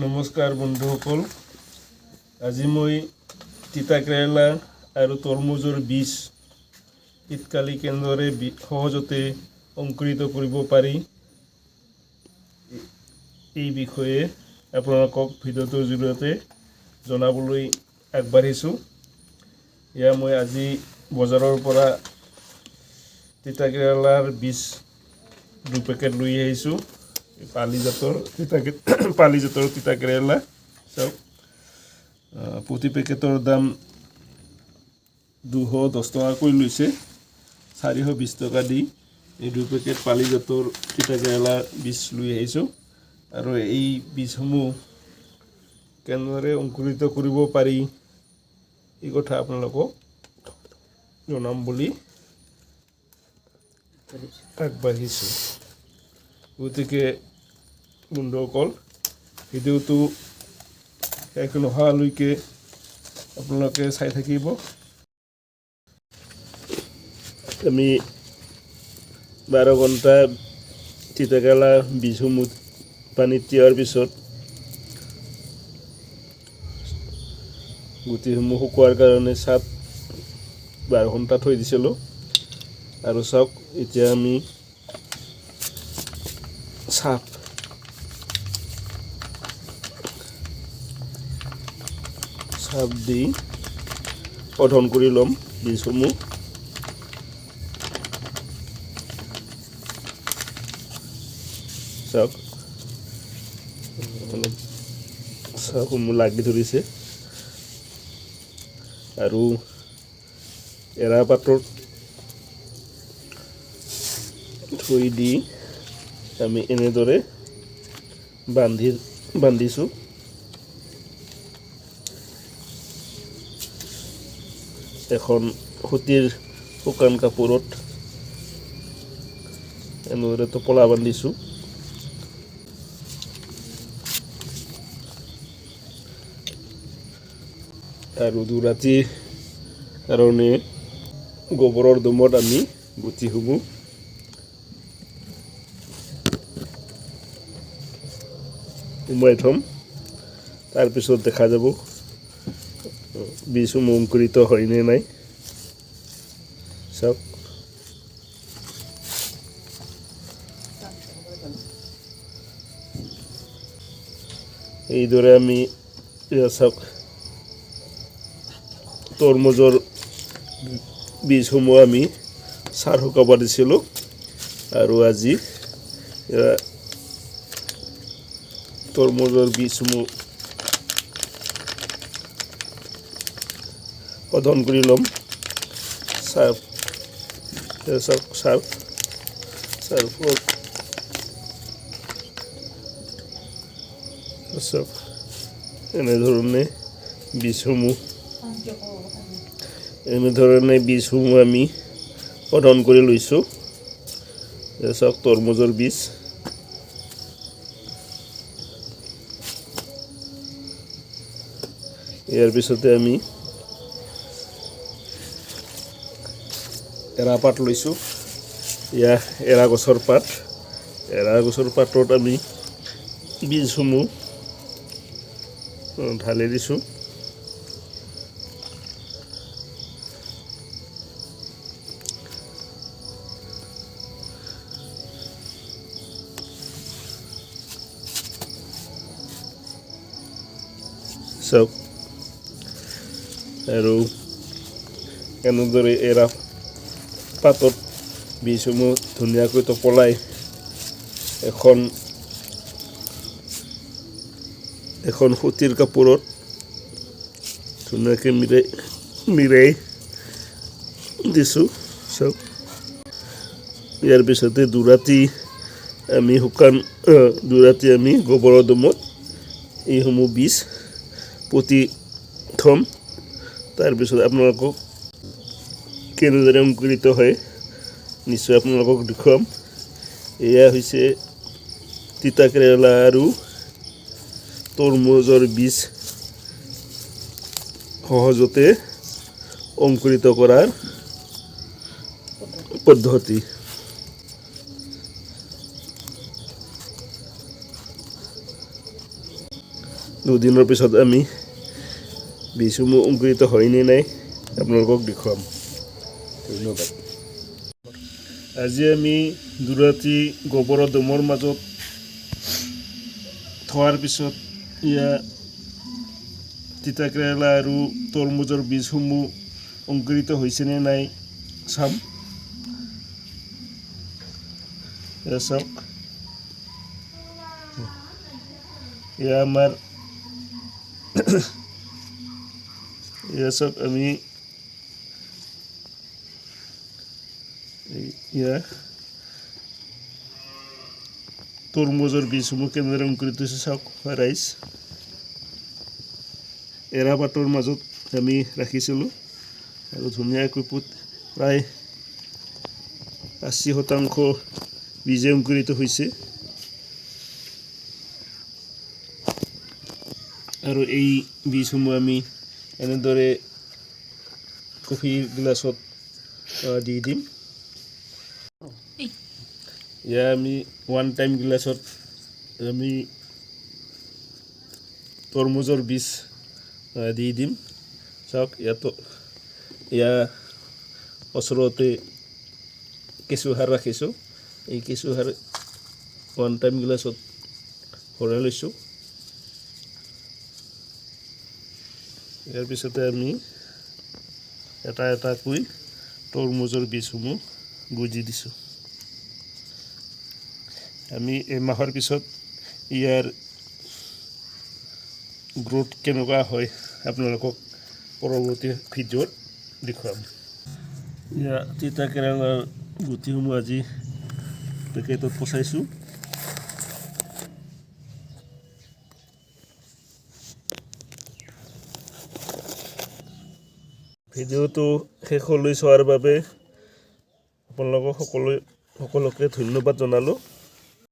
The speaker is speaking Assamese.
নমস্কাৰ বন্ধুসকল, আজি মই তিতা কেৰেলা আৰু তৰমুজৰ বীজ শীতকালি কেনেদৰে সহজতে অংকুৰিত কৰিব পাৰি, এই বিষয়ে আপোনালোকক ভিডিঅ'টোৰ জৰিয়তে জনাবলৈ আগবাঢ়িছোঁ। এয়া মই আজি বজাৰৰ পৰা তিতা কেৰেলাৰ বীজ 2 পেকেট লৈ আহিছোঁ। পালি জাতৰ তিতা কেৰেলা চাওক। প্ৰতি পেকেটৰ দাম 210 টকাকৈ লৈছে। 420 টকা দি এই 2 পেকেট পালি জাতৰ তিতা কেৰেলা বীজ লৈ আহিছোঁ আৰু এই বীজসমূহ কেনেদৰে অংকুৰিত কৰিব পাৰি, এই কথা আপোনালোকক জনাম বুলি আগবাঢ়িছোঁ। গতিকে বন্ধুসকল, ভিডিঅ'টো শেষ নোহোৱালৈকে আপোনালোকে চাই থাকিব। আমি 12 ঘণ্টা তিতাকেৰেলা বীজসমূহ পানীত তিয়াৰ পিছত গুটিসমূহ শুকোৱাৰ কাৰণে ছাঁত 12 ঘণ্টা থৈ দিছিলোঁ। আৰু চাওক, এতিয়া আমি চাৰ্ফ দি শোধন কৰি ল'ম বীজসমূহ। চাওক, অলপ চাৰ্ফসমূহ লাগি ধৰিছে আৰু এৰা পাতত থৈ দি আমি এনেদৰে বান্ধিছোঁ। এখন সুতিৰ শুকান কাপোৰত এনেদৰে টোপোলা বান্ধিছোঁ। আৰু দুৰাতিৰ কাৰণে গোবৰৰ দমত আমি গুটিসমূহ সোমাই থ'ম। তাৰপিছত দেখা যাব বীজসমূহ অংকুৰিত হয়নে নাই। চাওক, এইদৰে আমি, এয়া চাওক, তৰমুজৰ বীজসমূহ আমি ছাঁত শুকাব দিছিলোঁ আৰু আজি এয়া তৰমুজৰ বীজসমূহ শোধন কৰি ল'ম। চাৰ্ফ, এয়া চাওক, চাৰ্ফত চাওক, এনেধৰণে বীজসমূহ আমি শোধন কৰি লৈছোঁ। এয়া চাওক, তৰমুজৰ বীজ। ইয়াৰ পিছতে আমি এৰাপাত লৈছোঁ। এয়া এৰা গছৰ পাত। এৰা গছৰ পাতত আমি বীজসমূহ ঢালি দিছোঁ। চাওক, আৰু এনেদৰে এৰা পাতত বীজসমূহ ধুনীয়াকৈ টোপলাই এখন এখন সুতিৰ কাপোৰত ধুনীয়াকৈ মিৰাই মিৰাই দিছোঁ। চাওক, ইয়াৰ পিছতে দুৰাতি আমি গোবৰৰ দমত এইসমূহ বীজ পুতি থ'ম। তাৰপিছত আপোনালোকক কেনেদৰে অংকুৰিত হয়, নিশ্চয় আপোনালোকক দেখুৱাম। এয়া হৈছে তিতা কেৰেলা আৰু তৰমুজৰ বীজ সহজতে অংকুৰিত কৰাৰ পদ্ধতি। দুদিনৰ পিছত আমি বীজসমূহ অংকুৰিত হয়নে নাই আপোনালোকক দেখুৱাম। ধন্যবাদ। আজি আমি দুৰাতি গোবৰৰ দমৰ মাজত থোৱাৰ পিছত ইয়াৰ তিতা কেৰেলা আৰু তৰমুজৰ বীজসমূহ অংকুৰিত হৈছেনে নাই চাম। এয়া চাওক, এয়া আমাৰ, এয়া চাওক, আমি ইয়াৰ তৰমুজৰ বীজসমূহ কেনেদৰে অংকুৰিত হৈছে চাওক ৰাইজ। এৰাপাতৰ মাজত আমি ৰাখিছিলোঁ আৰু ধুনীয়াকৈ প্ৰায় 80% বীজে অংকুৰিত হৈছে। আৰু এই বীজসমূহ আমি এনেদৰে কফিৰ গিলাচত দি দিম। এয়া আমি ওৱান টাইম গিলাচত আমি তৰমুজৰ বীজ দি দিম। চাওক, ইয়াতো ইয়াৰ ওচৰতে কেঁচুসাৰ ৰাখিছোঁ। এই কেঁচুসাৰ ওৱান টাইম গিলাচত ভৰাই লৈছোঁ। ইয়াৰ পিছতে আমি এটা এটাকৈ তৰমুজৰ বীজসমূহ গুজি দিছোঁ। আমি এমাহৰ পিছত ইয়াৰ গ্ৰ'থ কেনেকুৱা হয় আপোনালোকক পৰৱৰ্তী ভিডিঅ'ত দেখুৱাম। ইয়াৰ তিতা কেৰেলাৰ গুটিসমূহ আজি পেকেটত পচাইছোঁ। ভিডিঅ'টো শেষলৈ চোৱাৰ বাবে আপোনালোকক সকলোকে ধন্যবাদ জনালোঁ।